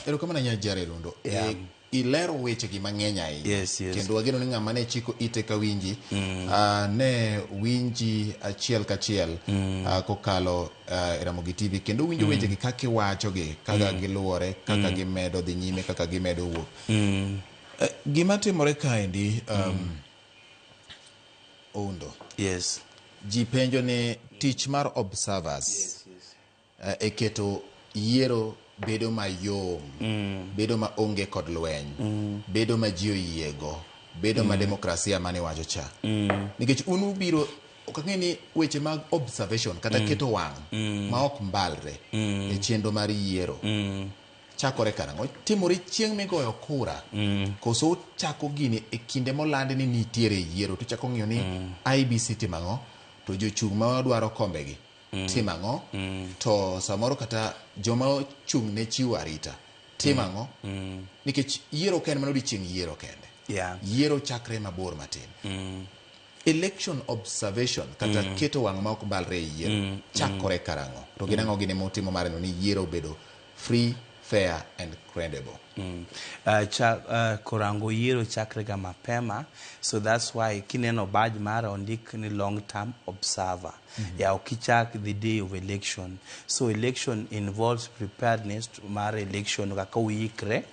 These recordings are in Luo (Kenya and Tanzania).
Erokamano ahinya Jared Ondo. Yeah. Ilero weche gi mang'eny ahinya. Yes. Kendo wageno ni ng'ama ne chiko ite ka winji, ne winji achiel kachiel kokalo e Ramogi TV kendo winjo weche gi kaka iwachogi, kaka giluwore, kaka gimedo dhi nyime, kaka gimedo wuok. Gima timore kaendi, Oundo. Yes. Ji penjo ni tich mar observers e keto yiero bedo mayom, bedo ma onge kod lweny, bedo ma ji oyiego, bedo ma demokrasia mane iwacho cha. Nikech un ubiro, ok ang'e ni weche mag observation kata keto wang' ma ok mbalre e chenro mar yiero chakore karang'o? Timore chieng' migoyo kura, koso chako gini e kinde moland ni nitiere yiero to chako ng'iyo ni IEBC timo ang'o, to jochung' ma dwaro kombegi timo ang'o, to samoro kata joma ochung' ne chiwo arita timo ang'o, nikech yiero ok en mana odiochieng' yiero kende. Yiero chakre mabor matin. Election observation kata keto wang' ma ok mbalre e yiero chakore karang'o, to gin ang'o gini mutimo mar neno ni yiero obedo free, fair and credible? Korango yiero chakre ga mapema, so that's why kineno badge mara ondik ni long term observer. Yeah, ok ichak the day of election. So election involves preparedness mar election, kaka uikre,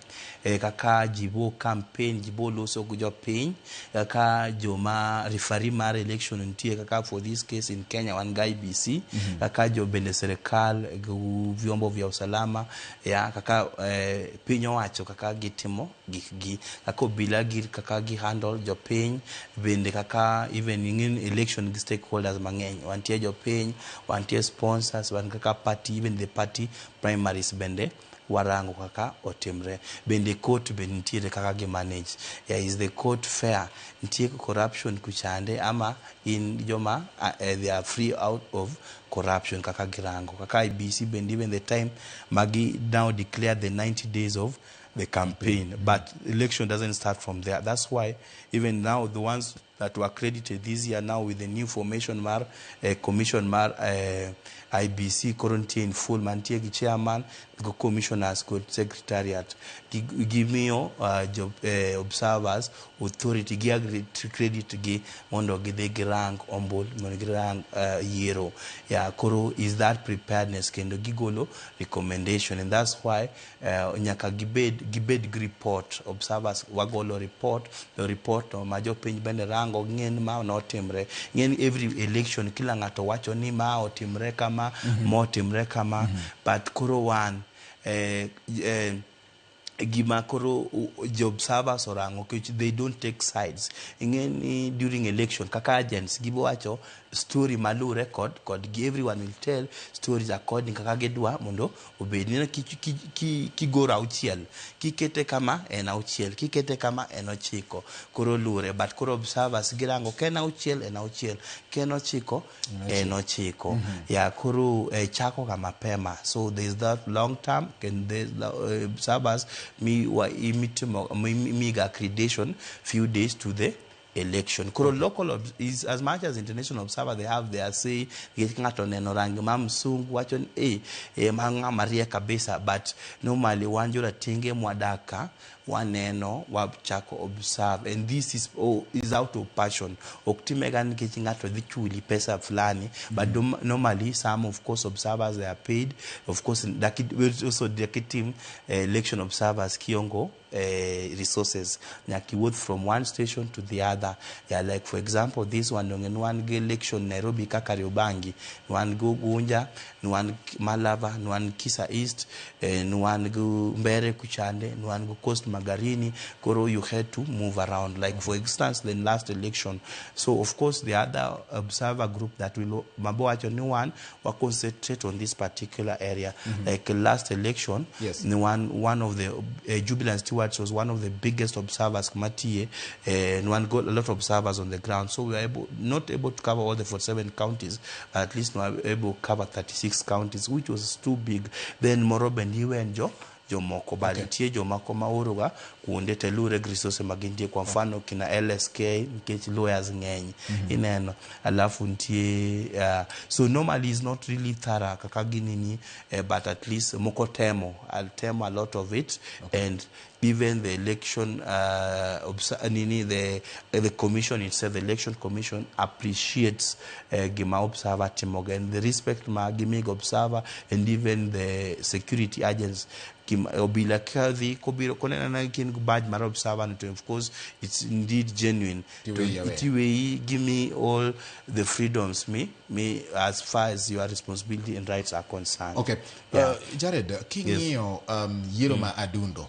kaka ji bo campaign, ji bo loso gi jopiny, kaka joma referee mar election nitie, kaka for this case in Kenya wan gi IEBC, kaka jo bende serikal gi vyombo vya usalama ya kaka piny owacho kaka gitimo gikgi, kaka obila gir kaka gi handle jopiny, bende kaka even ing'e election gi stakeholders mang'eny, wantie jopiny, wantie sponsors, wan kaka party, even the party primaries bende warango kaka otimre, bende court be nitiere kaka gi manage. Yeah, is the court fair? Nitie corruption kuchande ama in joma they are free out of corruption? Kaka girango kaka IEBC bende, even the time magi now declare the 90 days of the campaign, but election doesn't start from there. That's why even now the ones that were accredited this year, now with the new formation mar commission mar IEBC, koro nitie in full, mantie gi chairman gi commissioners kod secretariat. Gimiyo jo observers authority gi credit gi mondo gidhi girang ombul, mondo girang yiero. Yeah, koro is that preparedness kendo gigolo recommendation, and that's why nyaka gibed gi report. Observers wagolo report, the report no ma jopiny bende rango ng'e ni ma notimre. Ng'e ni every election kila ng'ato wacho ni ma otimre kama, ma otimre kama, but koro wan gima koro jo observers orango nikech they don't take sides. Ing'e ni during election kaka agents gibo wacho story malure kod gi, everyone will tell stories according kaka gidwa mondo obed. Neno kigoro auchiel, kikete kama en auchiel, kikete kama en ochiko, koro lure. But koro observers girango ka en auchiel en auchiel, ka en ochiko en ochiko. Yeah, koro chako ga mapema. So there is that long term and there's the observers mi wa imitimo miga accreditation few days to the election. Koro local is as much as international observer, they have their say, nikech ng'ato oneno rangi ma msungu wacho ni ma ng'ama riek kabisa. But normally wan joratenge mwadak ka waneno wachako observe, and this is, oh, is out of passion. Ok timega nikech ng'ato dhi chuli pesa fulani, but normally some, of course, observers, they are paid, of course. Daki, also dakitim election observers kiongo resources, nyaka iwuoth from one station to the other. Yeah, like for example this one donge wan gi election Nairobi kaka Kariobangi, wan gi Ugunja, wan Malava, wan Kisa East, wan gi Mbere kuchande, wan gi Coast Magarini. Koro you had to move around, like for instance the last election. So of course the other observer group that will mabo wacho ni wan wa concentrate on this particular area, like last election. Ni one of the Jubilant Stewards was one of the biggest observers kumatie, and one got a lot of observers on the ground. So we were able, not able to cover all the 47 counties, but at least we were able to cover 36 counties, which was too big. Then moro bende iwenjo jomoko but nitie jomoko ma oroga kuonde te luwore gi resources ma gintie kwa mfano kina LSK nikech lawyers ng'eny ineno alafu nitie so normally is not really thorough kaka ginini but at least moko temo I'll temo a lot of it and even the election nini the commission itself, the election commission appreciates gima observer timoga and the respect ma gimigo observer and even the security agents obila kadhi kobiro koneno na gin gi badge mar observer no to of course it's indeed genuine to Tiweyi aweya. Tiweyi give me all the freedoms me as far as your responsibility and rights are concerned. Okay. Yeah. Jared, king'iyo yiero ma Adundo